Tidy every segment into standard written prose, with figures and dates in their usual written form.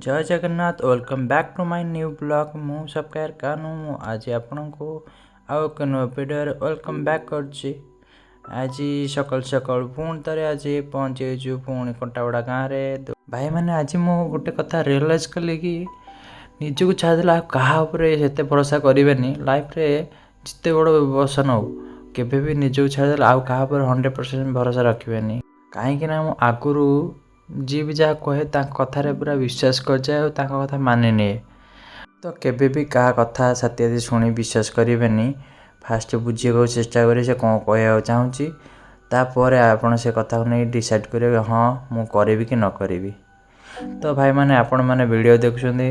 Jay Jagannath, welcome back to my new vlog। ମୁଁ ସବକାର କାନୁ। ମୁଁ ଆଜି ଆପଣଙ୍କୁ ଆଉ ଏକ ନୂଆ ଭିଡ଼ିଓରେ welcome back କରୁଛି। ଆଜି ସକାଳୁ ସକାଳୁ ପୁଣି ଥରେ ଆଜି ପହଞ୍ଚି ଯାଇଛୁ ପୁଣି କଣ୍ଟାପଡ଼ା ଗାଁରେ। ଭାଇମାନେ, ଆଜି ମୁଁ ଗୋଟେ କଥା ରିଅଲାଇଜ୍ କଲି କି ନିଜକୁ ଛାଡ଼ିଦେଲେ ଆଉ କାହା ଉପରେ ସେତେ ଭରସା କରିବେନି। ଲାଇଫ୍ରେ ଯେତେ ବଡ଼ ଭରସା ନଉ, କେବେ ବି ନିଜକୁ ଛାଡ଼ିଦେଲେ ଆଉ କାହା ଉପରେ 100% ଭରସା ରଖିବେନି। କାହିଁକିନା ମୁଁ ଆଗରୁ ଯିଏ ବି ଯାହା କହେ, ତାଙ୍କ କଥାରେ ପୁରା ବିଶ୍ୱାସ କରିଯାଏ ଆଉ ତାଙ୍କ କଥା ମାନି ନିଏ। ତ କେବେ ବି କାହା କଥା ସାଥି ଶୁଣି ବିଶ୍ୱାସ କରିବେନି। ଫାଷ୍ଟ ବୁଝିବାକୁ ଚେଷ୍ଟା କରିବେ ସେ କ'ଣ କହିବାକୁ ଚାହୁଁଛି। ତାପରେ ଆପଣ ସେ କଥାକୁ ନେଇ ଡିସାଇଡ଼୍ କରିବେ, ହଁ ମୁଁ କରିବି କି ନ କରିବି। ତ ଭାଇମାନେ, ଆପଣମାନେ ଭିଡ଼ିଓ ଦେଖୁଛନ୍ତି,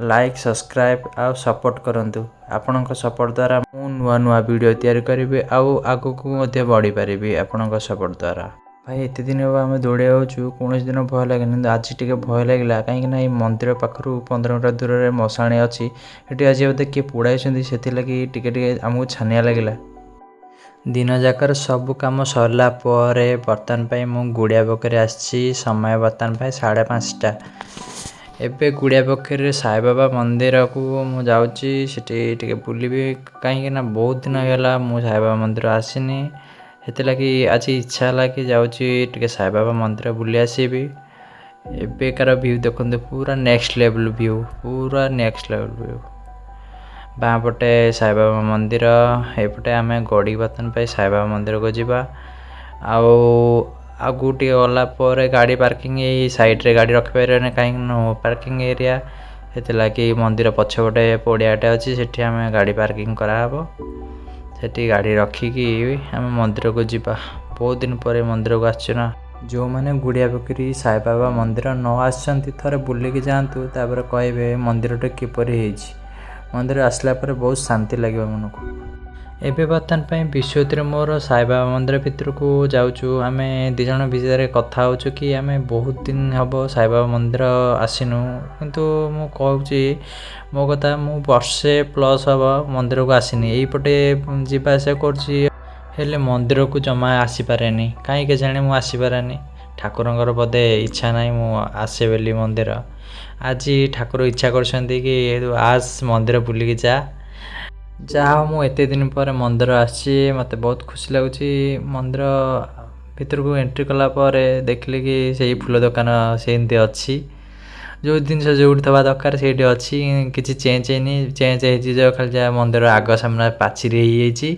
ଲାଇକ୍, ସବସ୍କ୍ରାଇବ୍ ଆଉ ସପୋର୍ଟ କରନ୍ତୁ। ଆପଣଙ୍କ ସପୋର୍ଟ ଦ୍ୱାରା ମୁଁ ନୂଆ ନୂଆ ଭିଡ଼ିଓ ତିଆରି କରିବି ଆଉ ଆଗକୁ ମଧ୍ୟ ବଢ଼ିପାରିବି ଆପଣଙ୍କ ସପୋର୍ଟ ଦ୍ୱାରା। ଭାଇ, ଏତେ ଦିନ ହେବ ଆମେ ଦୌଡ଼ିବାକୁ ଯାଉଛୁ, କୌଣସି ଦିନ ଭୟ ଲାଗେନି, କିନ୍ତୁ ଆଜି ଟିକେ ଭୟ ଲାଗିଲା। କାହିଁକିନା ଏଇ ମନ୍ଦିର ପାଖରୁ 15 ମିଟର ଦୂରରେ ମଶାଣି ଅଛି। ସେଠି ଆଜି ବୋଧେ କିଏ ପୋଡ଼ାଇଛନ୍ତି, ସେଥିଲାଗି ଟିକେ ଟିକେ ଆମକୁ ଛାନିଆ ଲାଗିଲା। ଦିନ ଯାକର ସବୁ କାମ ସରିଲା ପରେ ବର୍ତ୍ତମାନ ପାଇଁ ମୁଁ ଗୁଡ଼ିଆ ପୋଖରୀ ଆସିଛି। ସମୟ ବର୍ତ୍ତମାନ ପାଇଁ 5:30। ଏବେ ଗୁଡ଼ିଆ ପୋଖରୀରେ ସାଇବାବା ମନ୍ଦିରକୁ ମୁଁ ଯାଉଛି, ସେଠି ଟିକେ ବୁଲିବି। କାହିଁକିନା ବହୁତ ଦିନ ହେଇଗଲା ମୁଁ ସାଇବାବା ମନ୍ଦିର ଆସିନି। ସେଥିଲାଗି ଆଜି ଇଚ୍ଛା ହେଲା କି ଯାଉଛି ଟିକେ ସାଇବାବା ମନ୍ଦିର ବୁଲି ଆସିବି। ଏବେକାର ଭ୍ୟୁ ଦେଖନ୍ତୁ, ପୁରା ନେକ୍ସଟ ଲେଭେଲ୍ ଭ୍ୟୁ, ପୁରା ନେକ୍ସଟ ଲେଭେଲ୍ ଭ୍ୟୁ। ବାଁ ପଟେ ସାଇବାବା ମନ୍ଦିର, ଏପଟେ ଆମେ ଗଡ଼ି ବର୍ତ୍ତମାନ ପାଇଁ ସାଇବାବା ମନ୍ଦିରକୁ ଯିବା। ଆଉ ଆଗକୁ ଟିକେ ଗଲା ପରେ ଗାଡ଼ି ପାର୍କିଂ, ଏଇ ସାଇଡ଼୍ରେ ଗାଡ଼ି ରଖିପାରିବାନି, କାହିଁକି ନୋ ପାର୍କିଂ ଏରିଆ। ସେଥିଲାଗି ମନ୍ଦିର ପଛପଟେ ପଡ଼ିଆଟେ ଅଛି, ସେଠି ଆମେ ଗାଡ଼ି ପାର୍କିଂ କରାହେବ। ସେଠି ଗାଡ଼ି ରଖିକି ଆମେ ମନ୍ଦିରକୁ ଯିବା। ବହୁତ ଦିନ ପରେ ମନ୍ଦିରକୁ ଆସିଛୁ ନା। ଯେଉଁମାନେ ଗୁଡ଼ିଆ ପୋଖରୀ ସାଇବାବା ମନ୍ଦିର ନ ଆସିଛନ୍ତି, ଥରେ ବୁଲିକି ଯାଆନ୍ତୁ, ତାପରେ କହିବେ ମନ୍ଦିରଟା କିପରି ହେଇଛି। ମନ୍ଦିର ଆସିଲା ପରେ ବହୁତ ଶାନ୍ତି ଲାଗିବ ମନକୁ। ଏବେ ବର୍ତ୍ତମାନ ପାଇଁ ବିଶ୍ୱଜିତର ମୋର ସାଇବାବା ମନ୍ଦିର ଭିତରକୁ ଯାଉଛୁ। ଆମେ ଦୁଇ ଜଣ ଭିତରେ କଥା ହେଉଛୁ କି ଆମେ ବହୁତ ଦିନ ହେବ ସାଇବାବା ମନ୍ଦିର ଆସିନୁ। କିନ୍ତୁ ମୁଁ କହୁଛି ମୋ କଥା, ମୁଁ ବର୍ଷେ ପ୍ଲସ୍ ହେବ ମନ୍ଦିରକୁ ଆସିନି। ଏଇପଟେ ଯିବା ଆସିବା କରୁଛି, ହେଲେ ମନ୍ଦିରକୁ ଜମା ଆସିପାରେନି। କାହିଁ କେଜାଣି ମୁଁ ଆସିପାରେନି। ଠାକୁରଙ୍କର ବୋଧେ ଇଚ୍ଛା ନାହିଁ ମୁଁ ଆସେ ବୋଲି ମନ୍ଦିର। ଆଜି ଠାକୁର ଇଚ୍ଛା କରିଛନ୍ତି କି ତୁ ଆସ, ମନ୍ଦିର ବୁଲିକି ଯା। ଯାହା ହଉ, ମୁଁ ଏତେ ଦିନ ପରେ ମନ୍ଦିର ଆସିଛି, ମୋତେ ବହୁତ ଖୁସି ଲାଗୁଛି। ମନ୍ଦିର ଭିତରକୁ ଏଣ୍ଟ୍ରି କଲା ପରେ ଦେଖିଲି କି ସେଇ ଫୁଲ ଦୋକାନ ସେମିତି ଅଛି। ଯେଉଁ ଜିନିଷ ଯେଉଁଠି ଥବା ଦରକାର ସେଇଠି ଅଛି, କିଛି ଚେଞ୍ଜ ହେଇନି। ଚେଞ୍ଜ ହେଇଛି ଯେଉଁ ଖାଲି ଯାହା ମନ୍ଦିର ଆଗ ସାମ୍ନା ପାଚେରୀ ହେଇଯାଇଛି।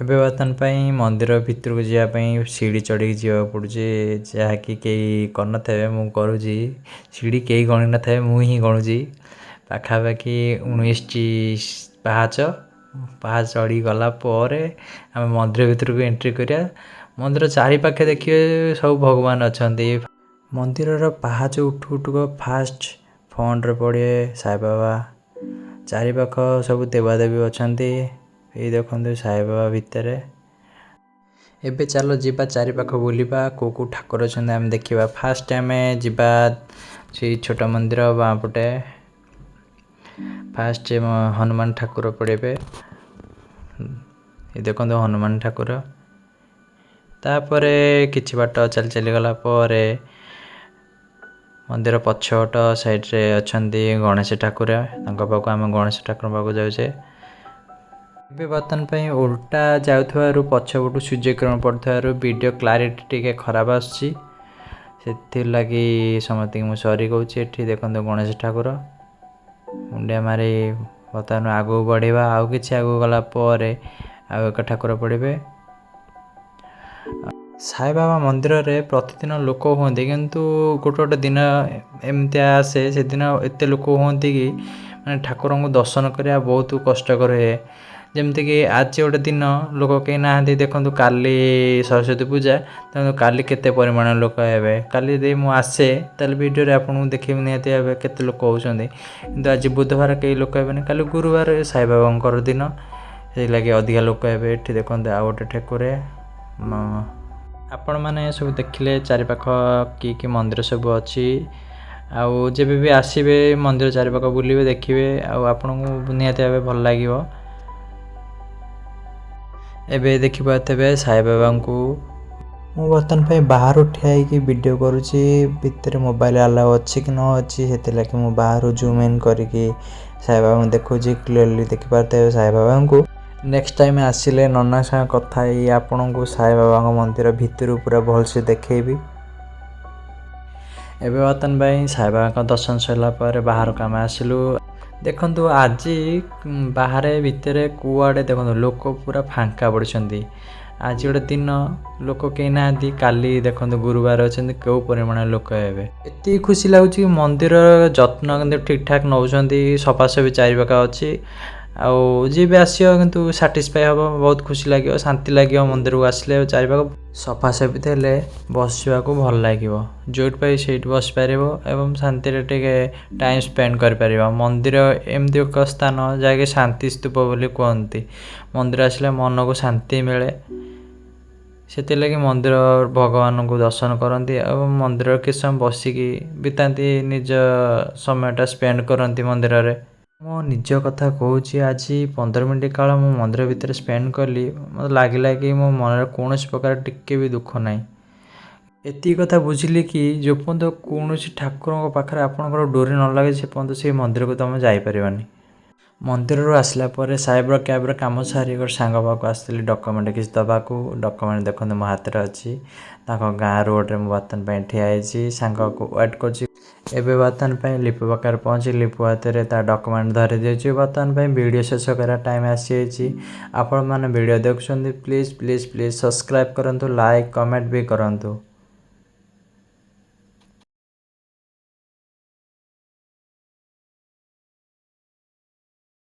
ଏବେ ବର୍ତ୍ତମାନ ପାଇଁ ମନ୍ଦିର ଭିତରକୁ ଯିବା ପାଇଁ ସିଡ଼ି ଚଢ଼ିକି ଯିବାକୁ ପଡ଼ୁଛି, ଯାହାକି କେହି କରିନଥିବେ, ମୁଁ କରୁଛି। ସିଡ଼ି କେହି ଗଣି ନଥିବେ, ମୁଁ ହିଁ ଗଣୁଛି। ପାଖାପାଖି 19ଟି ପାହାଚ। ପାହାଚ ଚଢ଼ିକି ଗଲା ପରେ ଆମେ ମନ୍ଦିର ଭିତରକୁ ଏଣ୍ଟ୍ରି କରିବା। ମନ୍ଦିର ଚାରିପାଖେ ଦେଖିବେ ସବୁ ଭଗବାନ ଅଛନ୍ତି। ମନ୍ଦିରର ପାହାଚ ଉଠୁ ଉଠୁ ଫାଷ୍ଟ ଫ୍ରଣ୍ଟରେ ପଡ଼ିବେ ସାଇବାବା। ଚାରିପାଖ ସବୁ ଦେବାଦେବୀ ଅଛନ୍ତି। ଏଇ ଦେଖନ୍ତୁ ସାଇବାବା ଭିତରେ। ଏବେ ଚାଲ ଯିବା, ଚାରିପାଖ ବୁଲିବା, କେଉଁ କେଉଁ ଠାକୁର ଅଛନ୍ତି ଆମେ ଦେଖିବା। ଫାଷ୍ଟ ଆମେ ଯିବା ସେଇ ଛୋଟ ମନ୍ଦିର ବାଁ ପଟେ। ଫାଷ୍ଟ ହନୁମାନ ଠାକୁର ପଡ଼ିବେ। ଏ ଦେଖନ୍ତୁ ହନୁମାନ ଠାକୁର। ତାପରେ କିଛି ବାଟ ଚାଲି ଚାଲି ଗଲା ପରେ ମନ୍ଦିର ପଛପଟ ସାଇଡ଼୍ରେ ଅଛନ୍ତି ଗଣେଶ ଠାକୁର। ତାଙ୍କ ପାଖକୁ ଆମେ ଗଣେଶ ଠାକୁରଙ୍କ ପାଖକୁ ଯାଉଛେ। ଏବେ ବର୍ତ୍ତମାନ ପାଇଁ ଓଲଟା ଯାଉଥିବାରୁ, ପଛପଟୁ ସୂର୍ଯ୍ୟକିରଣ ପଡ଼ୁଥିବାରୁ ଭିଡ଼ିଓ କ୍ଲାରିଟି ଟିକେ ଖରାପ ଆସୁଛି। ସେଥିଲାଗି ସମସ୍ତଙ୍କୁ ମୁଁ ସରି କହୁଛି। ଏଠି ଦେଖନ୍ତୁ ଗଣେଶ ଠାକୁର। ମୁଣ୍ଡିଆ ମାରି ବର୍ତ୍ତମାନ ଆଗକୁ ବଢ଼ିବା। ଆଉ କିଛି ଆଗକୁ ଗଲା ପରେ ଆଉ ଏକ ଠାକୁର ପଡ଼ିବେ। ସାଇବାବା ମନ୍ଦିରରେ ପ୍ରତିଦିନ ଲୋକ ହୁଅନ୍ତି, କିନ୍ତୁ ଗୋଟେ ଗୋଟେ ଦିନ ଏମିତିଆ ଆସେ, ସେଦିନ ଏତେ ଲୋକ ହୁଅନ୍ତି କି ମାନେ ଠାକୁରଙ୍କୁ ଦର୍ଶନ କରିବା ବହୁତ କଷ୍ଟକର ହୁଏ। ଯେମିତିକି ଆଜି ଗୋଟେ ଦିନ ଲୋକ କେହି ନାହାନ୍ତି। ଦେଖନ୍ତୁ, କାଲି ସରସ୍ୱତୀ ପୂଜା, ତେଣୁ କାଲି କେତେ ପରିମାଣ ଲୋକ ହେବେ। କାଲି ଯଦି ମୁଁ ଆସେ, ତାହେଲେ ଭିଡ଼ିଓରେ ଆପଣଙ୍କୁ ଦେଖିବି ନିହାତି ଭାବେ କେତେ ଲୋକ ହେଉଛନ୍ତି। କିନ୍ତୁ ଆଜି ବୁଧବାର, କେହି ଲୋକ ହେବେନି। କାଲି ଗୁରୁବାର, ସାଇବାବାଙ୍କର ଦିନ, ସେଥିଲାଗି ଅଧିକା ଲୋକ ହେବେ। ଏଠି ଦେଖନ୍ତୁ ଆଉ ଗୋଟେ ଠାକୁରେ। ଆପଣମାନେ ସବୁ ଦେଖିଲେ ଚାରିପାଖ କି କି ମନ୍ଦିର ସବୁ ଅଛି। ଆଉ ଯେବେ ବି ଆସିବେ, ମନ୍ଦିର ଚାରିପାଖ ବୁଲିବେ, ଦେଖିବେ ଆଉ ଆପଣଙ୍କୁ ନିହାତି ଭାବେ ଭଲ ଲାଗିବ। ଏବେ ଦେଖିପାରୁଥିବେ ସାଇବାବାଙ୍କୁ। ମୁଁ ବର୍ତ୍ତମାନ ପାଇଁ ବାହାରୁ ଠିଆ ହେଇକି ଭିଡ଼ିଓ କରୁଛି। ଭିତରେ ମୋବାଇଲ ଆଲାଉ ଅଛି କି ନ ଅଛି, ସେଥିଲାଗି ମୁଁ ବାହାରୁ ଜୁମ୍ ଇନ୍ କରିକି ସାଇବାବାଙ୍କୁ ଦେଖୁଛି। କ୍ଲିୟରଲି ଦେଖିପାରୁଥିବେ ସାଇବାବାଙ୍କୁ। ନେକ୍ସଟ ଟାଇମ୍ ଆସିଲେ ନନା ସାଙ୍ଗେ କଥା ହେଇ ଆପଣଙ୍କୁ ସାଇବାବାଙ୍କ ମନ୍ଦିର ଭିତରୁ ପୁରା ଭଲସେ ଦେଖେଇବି। ଏବେ ବର୍ତ୍ତମାନ ପାଇଁ ସାଇବାବାଙ୍କ ଦର୍ଶନ ସରିଲା ପରେ ବାହାରକୁ ଆମେ ଆସିଲୁ। ଦେଖନ୍ତୁ, ଆଜି ବାହାରେ ଭିତରେ କୁଆଡ଼େ ଦେଖନ୍ତୁ, ଲୋକ ପୁରା ଫାଙ୍କା ପଡ଼ିଛନ୍ତି। ଆଜି ଗୋଟେ ଦିନ ଲୋକ କେହି ନାହାନ୍ତି। କାଲି ଦେଖନ୍ତୁ, ଗୁରୁବାର ଅଛନ୍ତି, କେଉଁ ପରିମାଣରେ ଲୋକ ହେବେ। ଏତିକି ଖୁସି ଲାଗୁଛି କି ମନ୍ଦିର ଯତ୍ନ କିନ୍ତୁ ଠିକ୍ ଠାକ୍ ନେଉଛନ୍ତି। ସଫାସଫି ଚାରିପାଖ ଅଛି ଆଉ ଯିଏ ବି ଆସିବ କିନ୍ତୁ ସାଟିସ୍ଫାଏ ହେବ। ବହୁତ ଖୁସି ଲାଗିବ, ଶାନ୍ତି ଲାଗିବ। ମନ୍ଦିରକୁ ଆସିଲେ ଚାରିପାଖ ସଫାସଫି ଥିଲେ ବସିବାକୁ ଭଲ ଲାଗିବ। ଯେଉଁଠି ପାଇ ସେଇଠି ବସିପାରିବ ଏବଂ ଶାନ୍ତିରେ ଟିକେ ଟାଇମ୍ ସ୍ପେଣ୍ଡ କରିପାରିବ। ମନ୍ଦିର ଏମିତି ଏକ ସ୍ଥାନ ଯାହାକି ଶାନ୍ତି ସ୍ତୂପ ବୋଲି କୁହନ୍ତି। ମନ୍ଦିର ଆସିଲେ ମନକୁ ଶାନ୍ତି ମିଳେ। ସେଥିଲାଗି ମନ୍ଦିର ଭଗବାନଙ୍କୁ ଦର୍ଶନ କରନ୍ତି ଏବଂ ମନ୍ଦିରରେ କିଛି ସମୟ ବସିକି ବିତାନ୍ତି, ନିଜ ସମୟଟା ସ୍ପେଣ୍ଡ କରନ୍ତି ମନ୍ଦିରରେ। ମୋ ନିଜ କଥା କହୁଛି, ଆଜି 15 ମିନିଟ୍ କାଳ ମୁଁ ମନ୍ଦିର ଭିତରେ ସ୍ପେଣ୍ଡ କଲି, ମୋତେ ଲାଗିଲା କି ମୋ ମନରେ କୌଣସି ପ୍ରକାର ଟିକେ ବି ଦୁଃଖ ନାହିଁ। ଏତିକି କଥା ବୁଝିଲି କି ଯେପର୍ଯ୍ୟନ୍ତ କୌଣସି ଠାକୁରଙ୍କ ପାଖରେ ଆପଣଙ୍କର ଡୋରି ନ ଲାଗେ, ସେ ପର୍ଯ୍ୟନ୍ତ ସେଇ ମନ୍ଦିରକୁ ତୁମେ ଯାଇପାରିବନି। ମନ୍ଦିରରୁ ଆସିଲା ପରେ ସାଇବର କ୍ୟାଫେର କାମ ସାରି ଗୋଟେ ସାଙ୍ଗ ପାଖକୁ ଆସିଥିଲି ଡକ୍ୟୁମେଣ୍ଟ କିଛି ଦେବାକୁ। ଡକ୍ୟୁମେଣ୍ଟ ଦେଖନ୍ତୁ, ମୋ ହାତରେ ଅଛି। ତାଙ୍କ ଗାଁ ରୋଡ଼ରେ ମୁଁ ବର୍ତ୍ତମାନ ପାଇଁ ଠିଆ ହେଇଛି, ସାଙ୍ଗକୁ ୱେଟ୍ କରୁଛି। ଏବେ ବର୍ତ୍ତମାନ ପାଇଁ ଲିପୁ ପାଖରେ ପହଞ୍ଚି ଲିପୁ ହାତରେ ତା ଡକ୍ୟୁମେଣ୍ଟ ଧରେଇ ଦେଇଛି। ବର୍ତ୍ତମାନ ପାଇଁ ଭିଡ଼ିଓ ଶେଷ କରିବା ଟାଇମ୍ ଆସିଯାଇଛି। ଆପଣମାନେ ଭିଡ଼ିଓ ଦେଖୁଛନ୍ତି, ପ୍ଲିଜ୍ ପ୍ଲିଜ୍ ପ୍ଲିଜ୍ ସବସ୍କ୍ରାଇବ୍ କରନ୍ତୁ, ଲାଇକ୍ କମେଣ୍ଟ ବି କରନ୍ତୁ।